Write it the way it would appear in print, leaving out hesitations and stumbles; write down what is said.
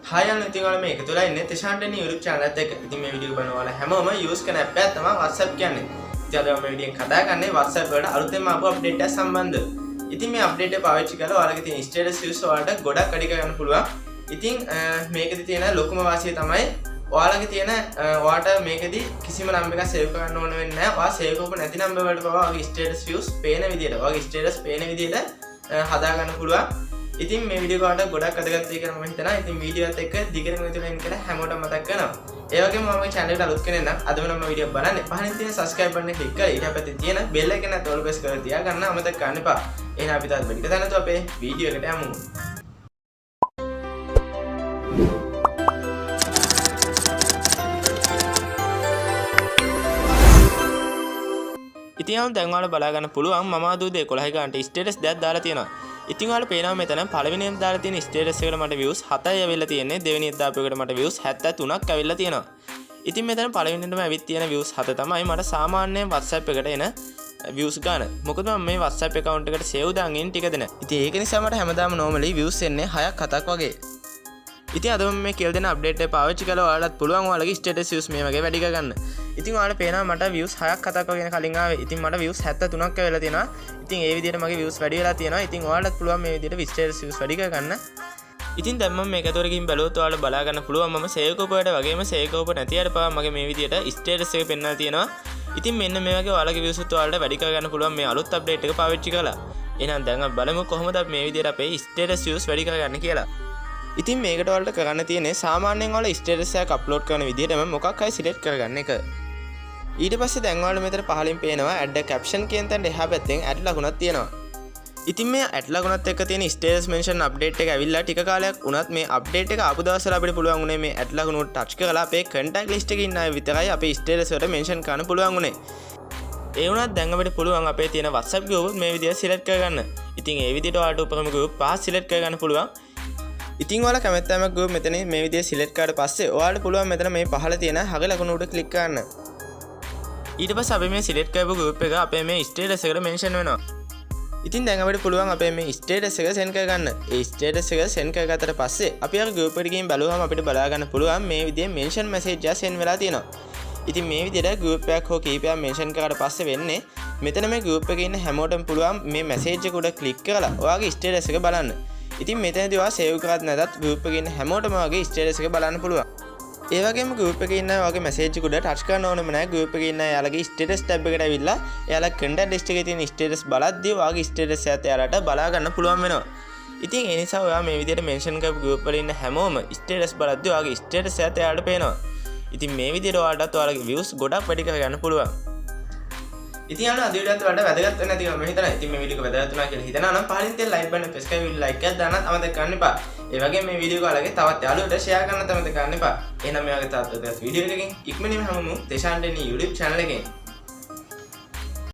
Hi යාළුවනේ, ඉතින් ඔයාලා මේ එකතු වෙලා ඉන්නේ තෙෂාන් ටෙනි YouTube channel එකත් එක්ක. ඉතින් මේ වීඩියෝ බලන ඔයාලා හැමෝම යූස් කරන ඇප් එකක් තමයි WhatsApp කියන්නේ. ඉතින් අද මම මේ වීඩියෝ එකෙන් කතා කරන්නේ WhatsApp වලට අලුතෙන්ම ආපු අප්ඩේට් එක සම්බන්ධව. ඉතින් මේ අප්ඩේට් එක පාවිච්චි කරලා ඔයාලගේ තියෙන ස්ටේටස් views ඔයාලට ගොඩක් වැඩි කරගන්න පුළුවන්. ඉතින් මේකෙදි තියෙන ලොකුම වාසිය තමයි ඔයාලගේ තියෙන ඔයාට මේකෙදි කිසිම නම්බර් එකක් සේව් කරන්න ඕන වෙන්නේ නැහැ. ඔයා සේව් කරපු නැති නම්බර් වලට පවා ඔයාගේ ස්ටේටස් views පේන විදියට, ඔයාගේ ස්ටේටස් පේන විදියට හදා ගන්න පුළුවන්. ඉතින් මේ වීඩියෝ එක ඔයාලට ගොඩක් වැදගත් වෙයි කියලා මම හිතනවා. ඉතින් වීඩියෝ එකත් එක්ක දිගටම එකතු වෙන්න කියලා හැමෝටම මතක් කරනවා. ඒ වගේම මම මේ channel එකට අලුත් කෙනෙක් නම් අදම නම් මේ වීඩියෝ බලන්නේ පහලින් තියෙන subscribe button එක ක්ලික් කරලා ඊට පැත්තේ තියෙන bell icon එකත් all press කරලා තියාගන්න අමතක කරන්න එපා. එහෙනම් අපි තවත් වැඩි කතා නැතුව අපේ වීඩියෝ එකට යමු. ඉතින් යාළුවෝ, දැන් ඔයාලා බලා ගන්න පුළුවන් මම අද උදේ 11 ගානට ස්ටේටස් දෙකක් දාලා තියෙනවා. ඉතින් ඔයාලා පේනවා මෙතන පළවෙනියෙන් දාලා තියෙන ස්ටේටස් එකට මට views 7යි ඇවිල්ලා තියෙන්නේ. දෙවෙනියෙන් දාපු එකට මට views 73ක් ඇවිල්ලා තියෙනවා. ඉතින් මෙතන පළවෙනියෙන්ම ඇවිත් තියෙන views 7 තමයි මට සාමාන්‍යයෙන් WhatsApp එකට එන views ගාන. මොකද මම මේ WhatsApp account එකට save දාන් ඉන්න ටික දෙන. ඉතින් ඒක නිසා මට හැමදාම normally views එන්නේ 6ක් 7ක් වගේ. ඉතින් අද මම මේ කියලා දෙන අප්ඩේට් එක පාවිච්චි කරලා ඔයාලටත් පුළුවන් ඔයාලගේ ස්ටේටස් views මේ වගේ වැඩි කරගන්න. ඉතින් ඔයාලට පේනවා මට views 6ක් 7ක් වගේ කලින් ආවේ. ඉතින් මට views 73ක් ඇවිල්ලා තියෙනවා. ඉතින් ඒ විදිහට මගේ views වැඩි වෙලා තියෙනවා. ඉතින් ඔයාලටත් පුළුවන් මේ විදිහට ස්ටේටස් views වැඩි කරගන්න. ඉතින් දැන් මම මේක ඇතුළට ගිහින් බැලුවොත් ඔයාලට බලා ගන්න පුළුවන් මම සේව් කරපු අයට වගේම සේව් කරපු නැති අයට පවා මගේ මේ විදිහට ස්ටේටස් එක පෙන්වලා තියෙනවා. ඉතින් මෙන්න මේ වගේ ඔයාලගේ views උත් ඔයාලට වැඩි කරගන්න පුළුවන් මේ අලුත් අප්ඩේට් එක පාවිච්චි කරලා. එහෙනම් දැන් අපි බලමු කොහොමද අපි මේ විදිහට අපේ ස්ටේටස් views වැඩි කරගන්නේ කියලා. ඉතින් මේකට ඔයාලට කරන්න තියෙන්නේ සාමාන්‍යයෙන් ඔයාලා ස්ටේටස් එකක් අප්ලෝඩ් කරන විදිහටම මොකක් හරි සිලෙක්ට් කරගන්න එක. ඊට පස්සේ දැන් ඔයාලට මෙතන පහලින් පේනවා add a caption කියන තැනට එහා පැත්තෙන් add ලකුණක් තියෙනවා. ඉතින් මේ add ලකුණත් එක්ක තියෙන ස්ටේටස් මෙන්ෂන් අප්ඩේට් එක ඇවිල්ලා ටික කාලයක් වුණත් මේ අප්ඩේට් එක ආපු දවස්වල අපිට පුළුවන් වුණේ මේ add ලකුණ උඩ ටච් කරලා අපේ කන්ටැක්ට් ලිස්ට් එකේ ඉන්න අය විතරයි අපේ ස්ටේටස් වලට මෙන්ෂන් කරන්න පුළුවන් වුණේ. ඒ වුණත් දැන් අපිට පුළුවන් අපේ තියෙන WhatsApp group මේ විදිහට සිලෙක්ට් කරගන්න. ඉතින් ඒ විදිහට ඔයාලට උපරිම group පහ සිලෙක්ට් කරගන්න පුළුවන්. ඉතින් ඔයාලා කැමැත්තම ගෲප් මෙතන මේ විදිහට සිලෙක්ට් කරාට පස්සේ ඔයාලට පුළුවන් මෙතන මේ පහළ තියෙන හග ලකුණ උඩ ක්ලික් කරන්න. ඊට පස්සේ අපි මේ සිලෙක්ට් කරපු ගෲප් එක අපේ මේ ස්ටේටස් එකට මෙන්ෂන් වෙනවා. ඉතින් දැන් අපිට පුළුවන් අපේ මේ ස්ටේටස් එක සෙන්ඩ් කරගන්න. ඒ ස්ටේටස් එක සෙන්ඩ් කරගත්තට පස්සේ අපි අර ගෲප් එකට ගිහින් බලුවම අපිට බලා ගන්න පුළුවන් මේ විදිහේ මෙන්ෂන් මැසේජ් එකක් සෙන්ඩ් වෙලා තියෙනවා. ඉතින් මේ විදිහට ගෲප් එකක් හෝ කීපයක් මෙන්ෂන් කරාට පස්සේ වෙන්නේ මෙතන මේ ගෲප් එකේ ඉන්න හැමෝටම පුළුවන් මේ මැසේජ් එක උඩ ක්ලික් කරලා ඔයාගේ ස්ටේටස් එක බලන්න. ඉතින් මෙතනදී ඔයා සේව් කරත් නැතත් ගෲප් එකේ ඉන්න හැමෝටම ඔයාගේ ස්ටේටස් එක බලන්න පුළුවන්. ඒ වගේම ගෲප් එකේ ඉන්න ඔයාගේ මැසේජ් එක උඩ ටච් කරන්න ඕනෙම නෑ. ගෲප් එකේ ඉන්න එයාලගේ ස්ටේටස් ටැබ් එකට ඇවිල්ලා එයාලා කන්ටැක්ට් ලිස්ට් එකේ තියෙන ස්ටේටස් බලද්දී ඔයාගේ ස්ටේටස් එකත් එයාලට බලා ගන්න පුළුවන් වෙනවා. ඉතින් ඒ නිසා ඔයා මේ විදිහට මෙන්ෂන් කරපු ගෲප් වල ඉන්න හැමෝම ස්ටේටස් බලද්දී ඔයාගේ ස්ටේටස් එකත් එයාලට පේනවා. ඉතින් මේ විදිහට ඔයාලටත් ඔයාලගේ views ගොඩක් වැඩි කරගන්න පුළුවන්. ඉතින් යාළුවෝ, අද වීඩියෝ එකත් ඔයාලට වැදගත් වෙන්න ඇති කියලා මම හිතනවා. ඉතින් මේ වීඩියෝ එක වැදගත් වුණා කියලා හිතනවා නම් පහලින් තියෙන ලයික් බටන් එක ප්‍රෙස් කරලා වීඩියෝ ලයික් එකක් දාන්නත් අමතක කරන්න එපා. ඒ වගේම මේ වීඩියෝ එක ඔයාලගේ තවත් යාළුවන්ට ෂෙයා කරන්නත් අමතක කරන්න එපා. එහෙනම් මේ වගේ තවත් වැදගත් වීඩියෝ එකකින් ඉක්මනින්ම හමුවෙමු තෙෂාන් ඩෙනි YouTube channel එකෙන්.